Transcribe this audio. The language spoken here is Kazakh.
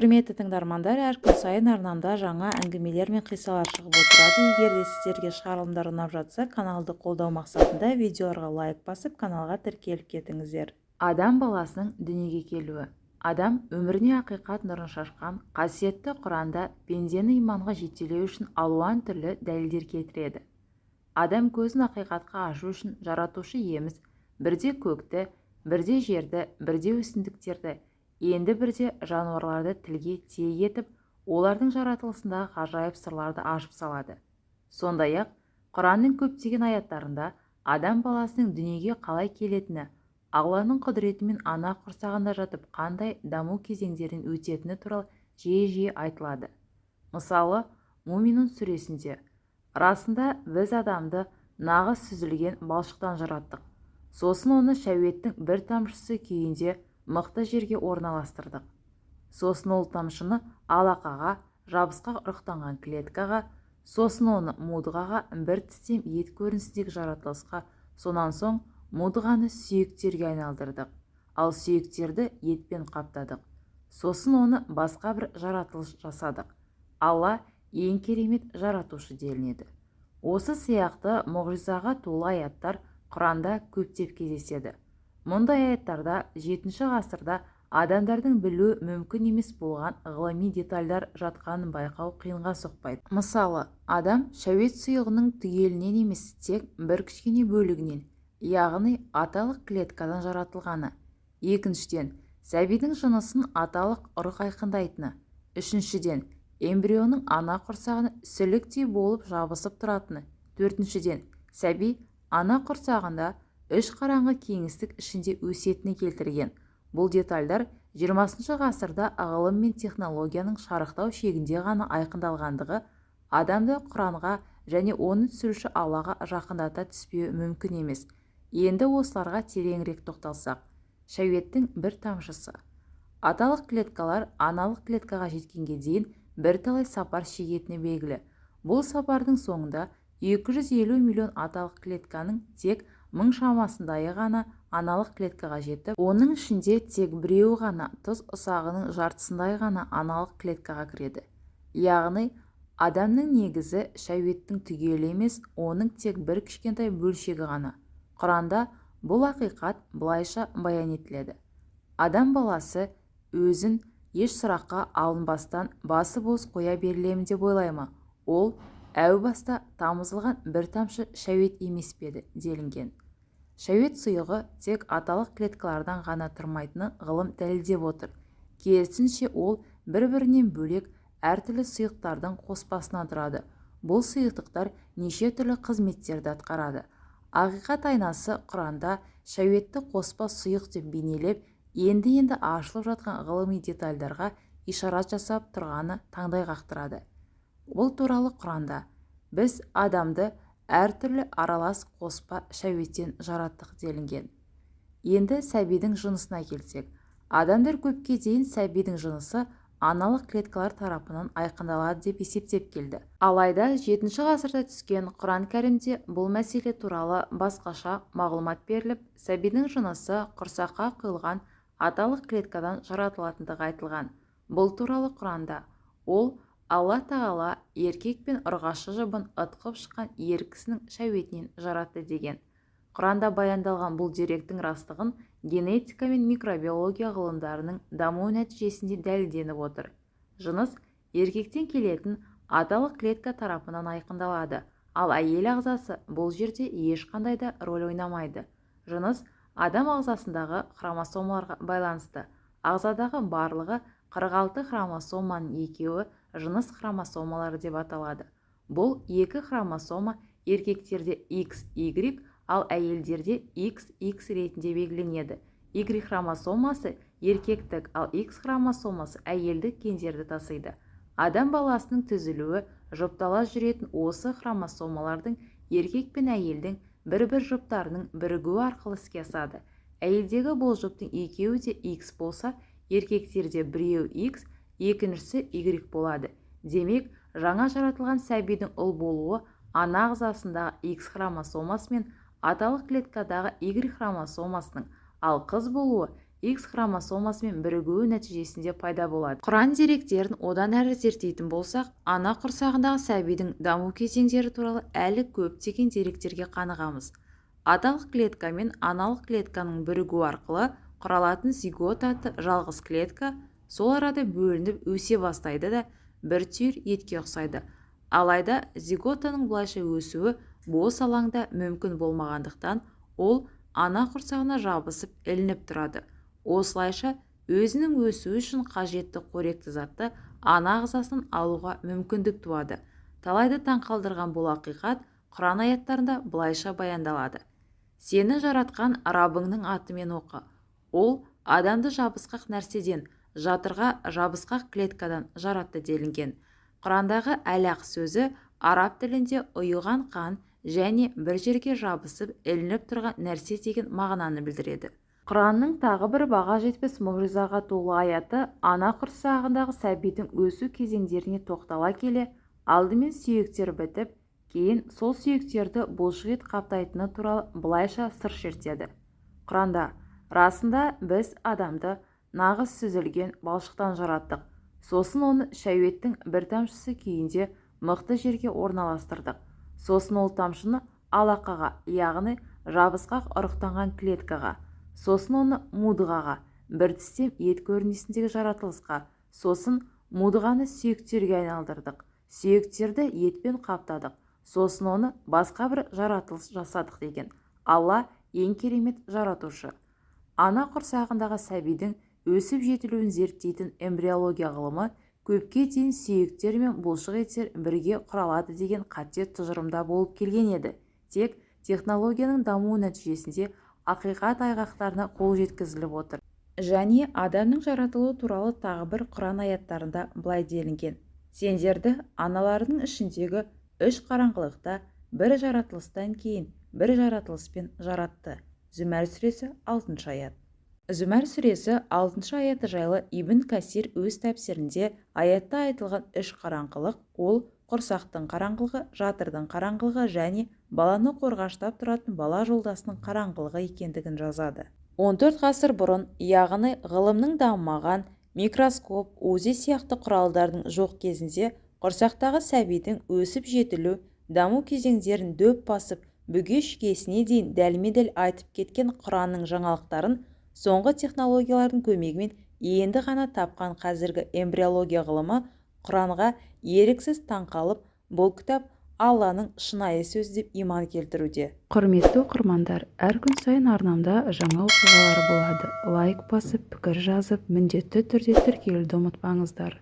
Құрметті тыңдармандар, әр күн сайын арнамда жаңа әңгімелер мен қиссалар шығып отырады. Егер де сіздерге шығарылымдар ұнап жатса, каналды қолдау мақсатында видеоларға лайк басып, каналға тіркеліп кетіңіздер. Адам баласының дүниеге келуі. Адам өміріне ақиқат нұрын шашқан қасиетті Құранда пендені иманға жетелеу үшін алуан түрлі дәлелдер келтіреді. Адам көзін ақиқатқа ашу үшін Жаратушы Иеміз бірде көкті, бірде жерді, бірде өсімдіктерді, енді бірде жануарларды тілге тиек етіп, олардың жаратылысындағы ғажайып сырларды ашып салады. Сондай-ақ Құранның көптеген аяттарында адам баласының дүниеге қалай келетіні, Алланың құдіретімен ана құрсағында жатып қандай даму кезеңдерінен өтетіні туралы жиі-жиі айтылады. Мысалы, Муминун сүресінде: «Расында, біз адамды нағыз сүзілген балшықтан жараттық. Сосын оны шәуеттің бір тамшысы күйінде мықты жерге орналастырдық. Сосын ол тамшыны алақаға, жабысқақ ұрықтанған клеткаға, сосын оны мудғаға, бір тістем ет көрінісіндегі жаратылысқа, сонан соң мудғаны сүйектерге айналдырдық, ал сүйектерді етпен қаптадық. Сосын оны басқа бір жаратылыс жасадық. Алла ең керемет жаратушы», – делінеді. Осы сияқты мұғжизаға толы аяттар Құранда көптеп кездеседі. Мұндай аяттарда жетінші ғасырда адамдардың білуі мүмкін емес болған ғылыми детальдар жатқанын байқау қиынға соқпайды. Мысалы, адам шәует сұйығының түгелінен емес, тек бір кішкене бөлігінен, яғни аталық клеткадан жаратылғаны. Екіншіден, сәбидің жынысын аталық ұрық айқындайтыны. Үшіншіден, эмбрионның ана құрсағына сүліктей болып жабысып тұратыны. Төртіншіден, сәби ана құрсағында үш қараңғы кеңістік ішінде өсетіні келтірген. Бұл детальдар 20 ғасырда ғылым мен технологияның шарықтау шегінде ғана айқындалғандығы адамды Құранға және оны түсіруші Аллаға жақындата түспеуі мүмкін емес. Енді осыларға тереңірек тоқталсақ. Шәуеттің бір тамшысы. Аталық клеткалар аналық клеткаға жеткенге дейін бірталай сапар шегетіні белгілі. Бұл сапардың соңында 250 миллион аталық клетканың тек 1000 шамасындайы ғана аналық клеткаға жетіп, оның ішінде тек біреуі ғана, тұз ұсағының жартысындай ғана аналық клеткаға кіреді. Яғни, адамның негізі шәуеттің түгелі емес, оның тек бір кішкентай бөлшегі ғана. Құранда бұл ақиқат былайша баян етіледі: «Адам баласы өзін еш сұраққа алынбастан басы бос қоя берілемін деп ойлай ма? Ол әу баста тамызылған бір тамшы шәует емес пе еді?» – делінген. Шәует сұйығы тек аталық клеткалардан ғана тұрмайтынын ғылым дәлелдеп отыр. Керісінше, ол бір-бірінен бөлек әртүрлі сұйықтардың қоспасынан тұрады. Бұл сұйықтықтар неше түрлі қызметтерді атқарады. Ақиқат айнасы Құранда шәуетті қоспа сұйық деп бейнелеп, енді-енді ашылып жатқан ғылыми детальдарға ишарат жасап тұрғаны таңдай қақтырады. Бұл туралы Құранда: «Біз адамды әртүрлі аралас қоспа шәуеттен жараттық», – делінген. Енді сәбидің жынысына келсек, адамдар көпке дейін сәбидің жынысы аналық клеткалар тарапынан айқындалады деп есептеп келді. Алайда жетінші ғасырда түскен Құран Кәрімде бұл мәселе туралы басқаша мағлұмат беріліп, сәбидің жынысы құрсаққа құйылған аталық клеткадан жаратылатындығы айтылған. Бұл туралы Құранда: «Ол Алла Тағала еркек пен ұрғашы жұбын ытқып шыққан ер кісінің шәуетінен жаратты», – деген. Құранда баяндалған бұл деректің растығын генетика мен микробиология ғылымдарының дамуы нәтижесінде дәлелденіп отыр. Жыныс еркектен келетін аталық клетка тарапынан айқындалады, ал әйел ағзасы бұл жерде ешқандай да роль ойнамайды. Жыныс адам ағзасындағы хромосомаларға байланысты. Ағзадағы барлығы 46 хромосоманың екеуі жыныс хромосомалары деп аталады. Бұл екі хромосома еркектерде XY, ал әйелдерде XX ретінде белгіленеді. Y хромосомасы еркектік, ал X хромосомасы әйелдік гендерді тасиды. Адам баласының түзілуі жұптала жүретін осы хромосомалардың, еркек пен әйелдің бір-бір жұптарының бірігуі арқылы іске асады. Әйелдегі бұл жұптың екеуі де X болса, еркектерде біреуі X, екіншісі Y болады. Демек, жаңа жаратылған сәбидің ұл болуы ана ағзасындағы X хромосомасы мен аталық клеткадағы Y хромосомасының, ал қыз болуы X хромосомасымен бірігуі нәтижесінде пайда болады. Құран деректерін одан әрі зерттейтін болсақ, ана құрсағындағы сәбидің даму кезеңдері туралы әлі көптеген деректерге қанығамыз. Аталық клетка мен аналық клетканың бірігуі арқылы құралатын зигота атты жалғыз клетка сол арада бөлініп өсе бастайды да, бір түйір етке ұқсайды. Алайда зиготаның бұлайша өсуі бос алаңда мүмкін болмағандықтан, ол ана құрсағына жабысып ілініп тұрады. Осылайша өзінің өсуі үшін қажетті қоректі затты ана ағзасынан алуға мүмкіндік туады. Талайды таңқалдырған бұл ақиқат Құран аяттарында былайша баяндалады. Сені жаратқан Раббыңның атымен оқы. Ол адамды жабысқақ нәрседен, жатырға жабысқақ клеткадан жаратты делінген. Құрандағы әлақ сөзі араб тілінде ұйыған қан және бір жерге жабысып ілініп тұрған нәрсе деген мағынаны білдіреді. Құранның тағы бір баға жетпес мұғжизаға толы аяты ана құрсағындағы сәбидің өсу кезеңдеріне тоқтала келе, алдымен сүйектер бітіп, кейін сол сүйектерді бұлшық ет қаптайтыны туралы былайша сыр шертеді. Құранда: расында біз адамды нағыз сүзілген балшықтан жараттық, сосын оны шәуеттің бір тамшысы күйінде мықты жерге орналастырдық, сосын ол тамшыны алақаға, яғни жабысқақ ұрықтанған клеткаға, сосын оны мудғаға, бір тістем ет көрінісіндегі жаратылысқа, сосын мудғаны сүйектерге айналдырдық, сүйектерді етпен қаптадық, сосын оны басқа бір жаратылыс жасадық деген. Алла ең керемет жаратушы. Ана құрсағындағы сәбидің өсіп жетілуін зерттейтін эмбриология ғылымы көпке дейін сүйектер мен бұлшық еттер бірге құралады деген қате тұжырымда болып келген еді. Тек технологияның дамуы нәтижесінде ақиқат айғақтарына қол жеткізіліп отыр. Және адамның жаратылуы туралы тағы бір Құран аяттарында былай делінген: сендерді аналарының ішіндегі үш қараңғылықта бір жаратылыстан кейін бір жаратылыспен жаратты. Зүмәр сүресі 6-аят. Зүмәр сүресі 6-аяты жайлы Ибн Касир өз тәпсірінде аятта айтылған үш қараңғылық ол құрсақтың қараңғылығы, жатырдың қараңғылығы және баланы қорғаштап тұратын бала жолдасының қараңғылығы екендігін жазады. 14 ғасыр бұрын, яғни ғылымның дамымаған, микроскоп, УЗИ сияқты құралдардың жоқ кезінде құрсақтағы сәбидің өсіп жетілу, даму кезеңдерін дөп басып, бүге-шігесіне дейін дәлме-дәл айтып кеткен Құранның жаңалықтарын соңғы технологиялардың көмегімен енді ғана тапқан қазіргі эмбриология ғылымы Құранға еріксіз таңқалып, бұл кітап Алланың шынайы сөзі деп иман келтіруде. Құрметті оқырмандар, әр күн сайын арнамда жаңа оқиғалар болады. Лайк басып, пікір жазып, міндетті түрде тіркелуді ұмытпаңыздар.